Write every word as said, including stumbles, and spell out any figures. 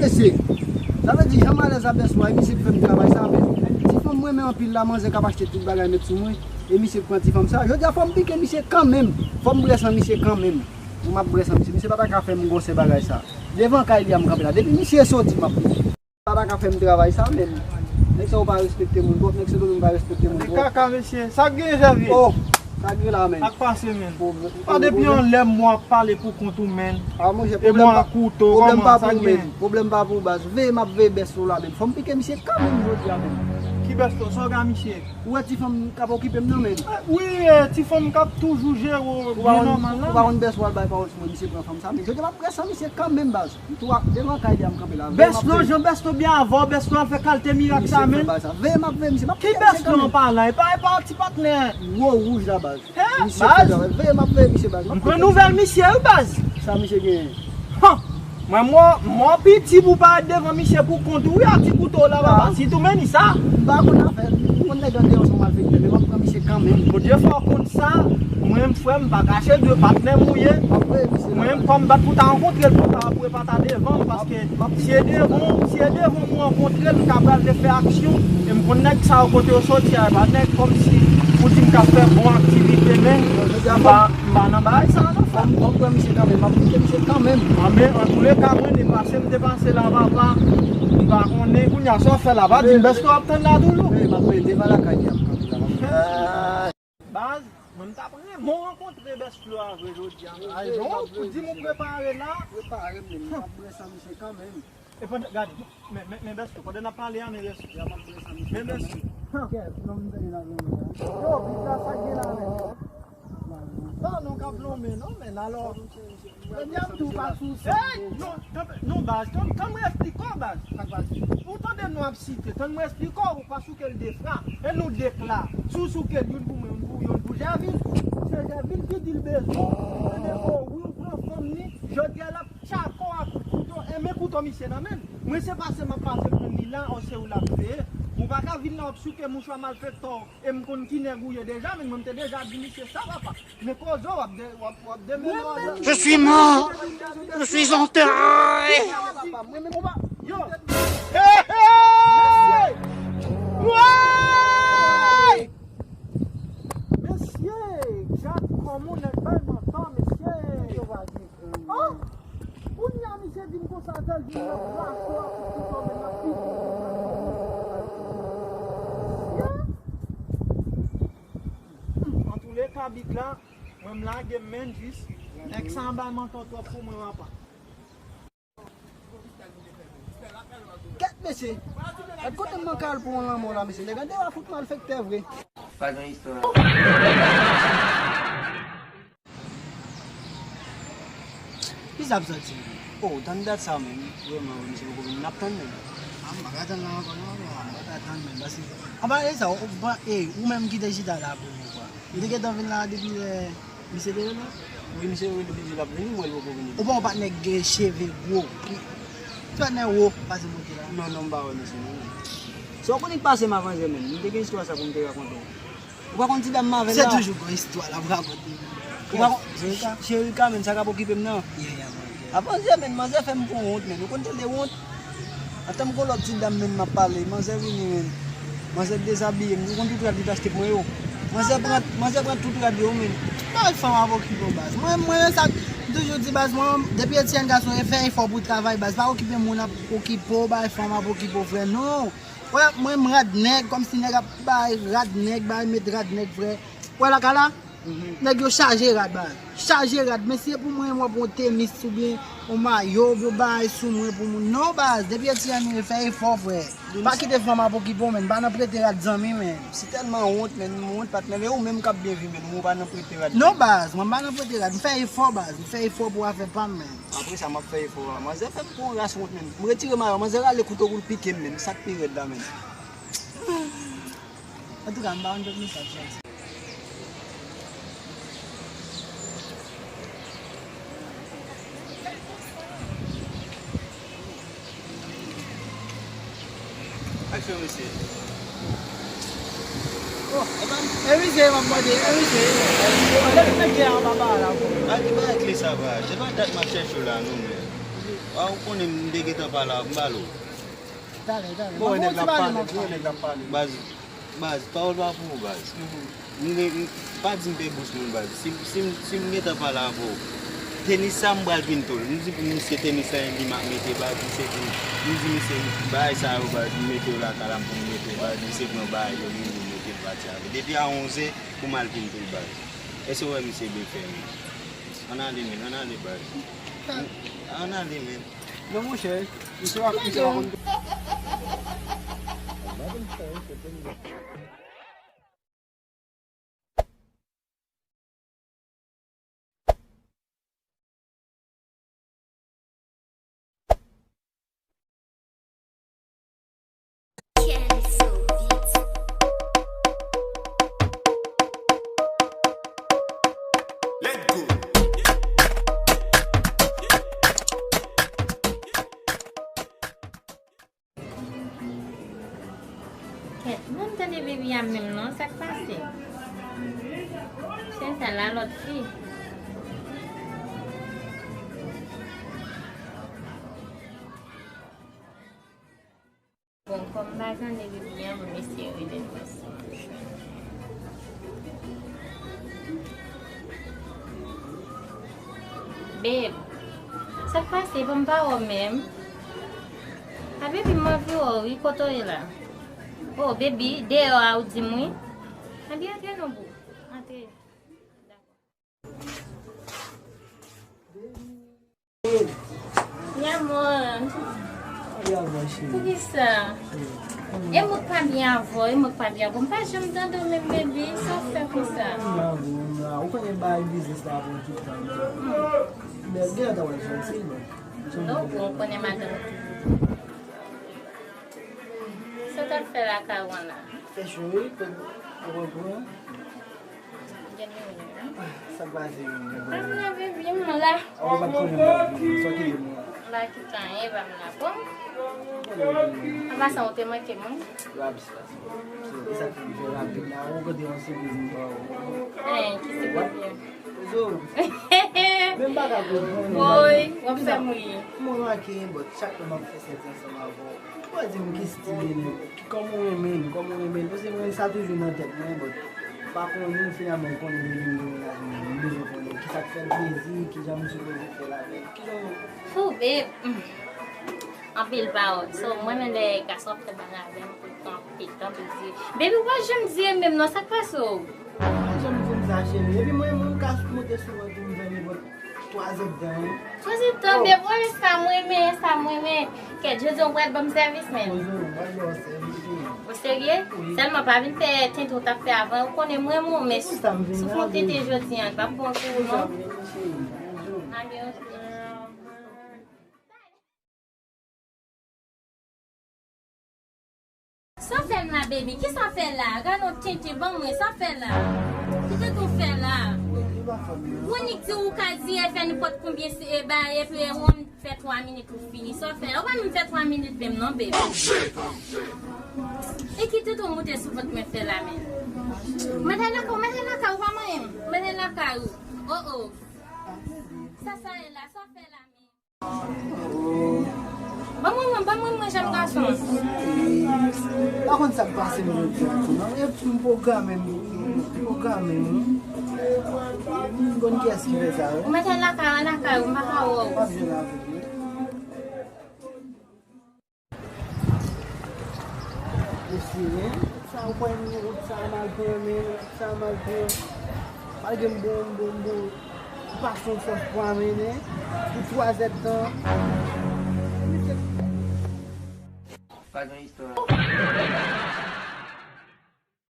Mesye, sa vle di jan m alèz a bèswa, e misye k fè m travay sa, men ti fanm m renmen anpil la, manzè k ap achte tout bagay met sou mwen, e misye k pran ti fanm sa. Jodi a fò m pike misye kanmenm, fò m brèsan misye kanmenm. Pou m ap brèsan misye, misye pa ta ka fè m gwosè bagay sa. Devan kay li a m kanpe la, depi misye soti m ap pike. Sa pa ka fè m travay sa menm. Nèg sa yo pa respekte moun twòp, nèg Sendomeng pa respekte moun twòp. Kaka mesye, sa k gen Jèvye? Oh, sa k gen la menm? Sa k pase menm? Pa depi anlè m w ap pale pou kont ou menm. Ah monchè, e pwoblèm mwen pa, kouto, pwoblèm pa pou ou menm. Pwoblèm pa pou ou baz. Veye m ap veye bèsto la menm. Fò m pike misye kanmenm jodi a menm. Ki bèsto? Sa w gen misye? Ou wè ti fanm k ap okipe m nan menm. Wi, ti fanm k ap toujou jere w byen nòmal la. Ou pa konn bèsto al bay pawòl sou mwen, misye pran fanm sa menm. Jodi a m ap brèsan misye kanmenm baz. Tou a, devan kay li a m kanpe la. Bèsto, jan bèsto byen avè w, bèsto al fè kalte mirak sa menm. Veye m ap veye misye. Ki bèsto an palan? E pa, e pa ti patnè. Gwo wouj la baz. Misye fè travay. Veye m ap veye misye baz. M pran nouvèl misye wi baz. Sa misye genyen? Hon! Mwen m wè w piti pou parèt devan misye pou kont ou wi ak ti kouto w la papa. Si tou men ni sa. M pa konn afè. M konn nèg andeyò se yon malfektè, men m ap pran misye kanmenm. Bondye fè w konn sa. Mwen menm frè m pa kache de patnè m ou ye. Mwen menm kòm bat pou ta rankontre l pou ta ap repa ta devan m paske si e devan, si e devan m rankontre l m ka pral te fè aksyon e m konn nèg sa yo kote yo soti a e pa nèg kòmsi pou di m k ap fè bon aktivite men m pa, m pa nan bagay sa non frè m. Fò m pran misye kanmenm, m ap pike misye kanmenm. Anben antouleka mwen depase m depase la papa. M pa konnen kounye a sa w fè la pa di m bèske w ap tann la toujou. M ap devan lakay li ap kanpe la. Baz, mwen m t ap renmen w rankontre bèsto a vre jodi a. Ay, jan w di m ou prepare la. Prepare m menm, m ap brèsan misye kanmenm. E pandan, gade, men, men, men bèsto, pandan n ap pale a, men bèsto. Men bèsto. Yo, bit la sa gen la menm. Non, nou k ap lonmen non, men alò. Premye m tou pa sou sa. Ey, non, tann, non, baz, tann, tann mwen esplike w, baz. Ou tande nou ap site, tann mwen esplike w, ou pa souke l de fra, e nou de kla. Si w souke l, youn pou mwen, youn pou, youn pou Jèvil. Se Jèvil ki di l bezwen w, tande, o wi, ou pran fanm ni, jodi a l ap tchake w ak kouto, e men kouto misye nan men l. Mwen se pase m ap pase pran li la, o se ou l ap veye. Ou pa ka vin la w ap souke mouchwa malfektè w. E m konn ki nèg ou ye deja, men mwen m te deja di misye sa, papa. Men koze w ap de, w ap, w ap demennen w ap. Je suis mort. Je suis enterré. Yo. Hey, hey! Woy! Mesye, gad kòman nèg bay mantan, mesye. Oh! Kounye a misye di m konsa, sèl di m nan plas yo ak tout kouto men nan piti. Antouleka bit la, mwen m lage m men jis. Nèg sa an bay mantan twòp pou mwen papa. Kèt mesye. Gad kote m manke al pou yon lanmò la mesye. Nèg an dewa fout malfektè vre. Pa gen istwa. Kisa ap sòti? Oh, tann dat sa menm. Vrèman, wi, misye poko vini. N ap tann menm. A, m pa ka tann la ankò non, m pa ka tann menm, paske anba e sa, ou, ou, e, ou menm ki te chita la premye fwa. Ou te gentan vin la depi lè misye te rele w? Wi, misye rele depi l ap vini, m wè l poko vini. Ou pa wè yon patnè k gen cheve gwo, ki, ki patnè wo pase m kote la? Non, non, m pa wè misye non. Sa w konnen k pase m a manzè menm, m te gen istwa sa pou m te rakonte w. Ou pa konn ti dam m avè l la? Se toujou gon istwa l ap rakonte. Ou pa konn, Jerika? Jerika, menm sa k ap okipe m nan. Yeah, yeah, man. Avanse, menn, manzè fè m pran wont, menn. Ou konn tande wont? Antan m gon lòt ti dam, menn, m ap pale. Manzè vini, menn. Manzè dezabiye m. Ou konn tout rad li t achte pou mwen yo? Manzè pran, manzè pran tout rad yo, menn. Bay fanm ap okipe w, baz. Mwen, mwen, sa m toujou di, baz, mwen, depi Etienne gason, e fè efò pou travay, baz. Pa okipe moun ap okipe w, bay fanm ap okipe w, frè. Non. Wè, mwen, m rad nèg, kòmsi nèg ap bay rad nèg, bay met rad nèg, frè. Wè lakay la? Nèg yo chaje rad, baz. Chaje rad. Men si e pou mwen, mwen pran yon tenis oubyen yon mayo, oubyen yon bagay sou mwen pou moun. Non, baz. Depi Etienne, fè efò, frè. Pa kite fanm ap okipe w, menn. Pa nan prete rad zanmi, menn. Si tèlman wont, menn, m wont, patnè, men ou menm k ap byen viv, menn, ou pa nan prete rad. Non, baz. Mwen pa nan prete rad. M fè efò, baz. M fè efò pou afè pa m, menn. Apre sa, m ap fè efò a. Manzè fè m pran yon ras wont, menn. M retire mayo a. Manzè rale kouto pou l pike m, menn. Sa k pi rèd la, menn. Antouka, m pa konn tout mesaj sa di. Aksyon, mesye. Oh, e pa, e misye, m ap mande, e misye. Lè, lè, lè, anba la, bro. A, ki bagay kle sa, baz? Se pa dat m ap chèche w la, non, men. A, ou konnen m te gentan pale avè w, m pale w. Talè, talè. Bon, nèg la ap pale, bon, nèg la ap pale. Baz, baz, pawòl pa pou ou, baz. M gen, m, pa di m pe bous moun, baz. Si, si, si m gentan pale avè w, tenis sa m pral pinto l. M di pou misye tenis sa li m ap mete, baz, misye di, m di misye bagay sa yo, baz, m mete yo lakay la m pou m mete, baz, misye pran bagay yo, li, li mete l pati avè. Depi a onzè pou m al pinto l, baz. Èske w wè misye byen fè menm? Ann ale, men, ann ale, baz. Ann ale, men. Non, monchè, misye pa, misye pa konn. Kèt, mwen m tande Baby a menm non, sa k pase? Se sa la lòt fi. Bon, kòm m pa tande Baby a, bon, mesye rele l. Babe, sa k pase? Bon, m pa wè w menm. A, baby, m anvi wè w wi, kote w ye la? Oh, baby, deyò a ou di m wi. Antre, antre non, boo. Antre. Dakò. Mi amor. Poukisa? E mwen k pa byen avè w, e mwen k pa byen avè w. M pa janm tande w menm, baby. Sa w fè konsa? Ou konnen bagay biznis la pran tout tan. Bèl, gen lè ta wè l janti, men. Non, bon, ou konnen madanm. Sa w t ap fè lakay ou an la? Fè cho wi, pou, pou, pou. Sa k pase menm? Pa m la, baby, m la. Ou pa t konnen m la, baby. Sa w te ye m la. M pa kite anyen, pa m la, bon. An pasan, ou te manke m wi. Rapid, rapid. Ki sa k fè m fè rapid la? Ou kote yon sipriz m ba ou. Hein, ki sipriz? Zo. Men m pa ka konprann. Woy, w ap fè m ri. Mwen make, but chak lè m ap fè sèt ansanm avè w, ou pa di m ki stil li, ki kòman w renmen l, kòman w renmen l. Paske mwen, sa toujou nan tèt mwen, but m pa konnen, finalman, m konnen depi m gen relasyon, m bezwen konnen ki sa k fè l plezi, ki jan m sipoze fè l avè l, ki jan. Fou, babe. Anpil pawòl. So, mwen menm lè gason ap fè bagay avè m, pou l pran anpil tan pou l di. Baby, ou pa janm di menm non, sa k pase w? Ou pa janm di m sa, cheri. Epi mwen, mwen, m ka monte sou vant ou, m fè nenpòt twa zèdtan, wi. Twa zèdtan, babe, mwen, sa mwen renmen, sa mwen renmen. Kèt, jodi a ou pral ban m sèvis, menm. Poze w, m pral ba w sèvis, cheri. Ou serye? Wi. Sèlman pa vin fè tenten w t ap fè avan, ou konnen mwen renmen w, men si w fè yon tenten jodi a, li p ap bon pou ou, non. Poze w, m renmen w, cheri. Poze w. Alo. Sa w fè m la, baby? Kisa w fè la? Gade yon tenten, ban mwen, sa w fè la? Kite tou fè la. Ou nik di ou ka di e fè nenpòt konbyen se, e ba, epi e wonm fè twa minit ou fini. Sa w fè la? Ou pa menm fè twa minit menm non, baby. E kite tou moute sou vant mwen fè la, men. Mwen te lakay, mwen te lakay, ou pa manyen m. Mwen te lakay ou. Oh, oh. Sa, sa e la, sa w fè la, men. Ban mwen, mwen, ban mwen, mwen, jèn gason. Pa konn sa k pase m jodi a tou, non. E m pwograme m, m pwograme m. M konn kiyès ki fè sa, wi. Ou mete l lakay, an lakay, ou pa ka wè w. M ap jwenn avè w. Mesye, men, sa ou kwè m, sa mal pran, men, sa mal pran. Malgre m bon, m bon, m bon, m pase yon sòs pwa, men, men, pou twa zèdtan. Pa gen istwa.